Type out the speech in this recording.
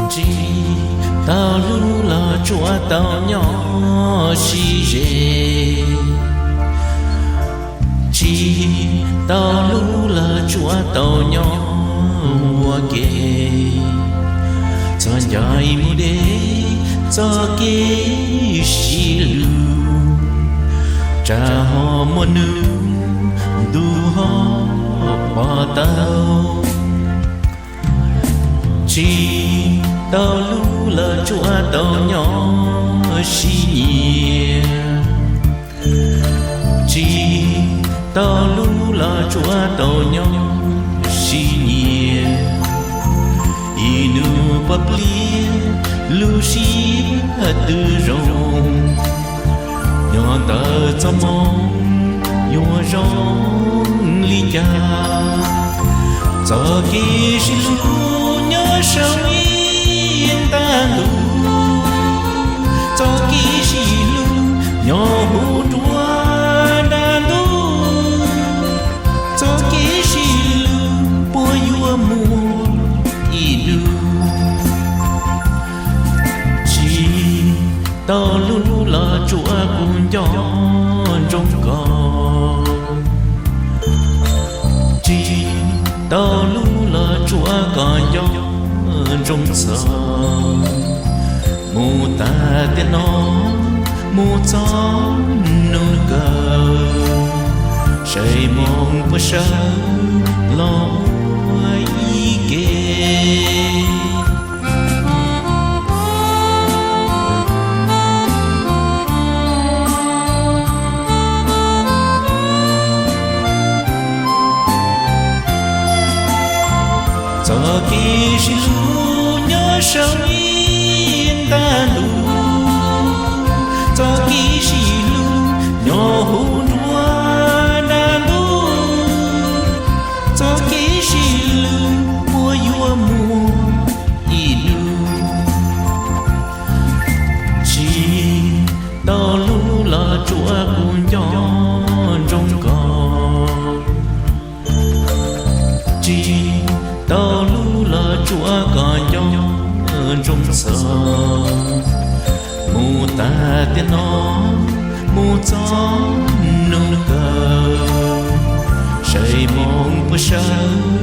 Tsis tau hlub los tsuav tau nyob sib ze, tsis tau hlub los tsuav tau nyob ua ke. Txog ncaim mus deb txoj kev sib hlub, tsam ho muaj nub ntu ho pom tau. Tsis tau hlub los tsuav tau nyob sib nyiam, tsis tau hlub los tsuav tau nyob sib nyiam. Ib hnub poj pliag lub siab twb zoo, nyob ntawm txoj moo yuav zoo li cas. Txoj kev sib hlub nyob saum ib nta ntuj, txoj kev sib hlub nyob hauv nruab nrab ntuj, txoj kev sib hlub puas yuav muaj ib hnub. Tsis tau hlub los tsuav kuv nco ntsoov koj, tsis tau hlub los tsuav koj nco ntsoov txog. Mus tas tiam no mus txog hnub kawg, saib moo puas sawv los ua ib ke. Txoj kev sib hlub nyob saum ib nta ntuj, txoj kev sib hlub nyob hauv nruab nrab ntuj, txoj kev sib hlub puas yuav muaj ib hnub. Tsis tau hlub los tsuav kuv nco ntsoov koj, tsis tau hlub los tsuav koj nco ntsoov txog. Mus tas tiam no mus txog hnub kawg, saib moo puas sawv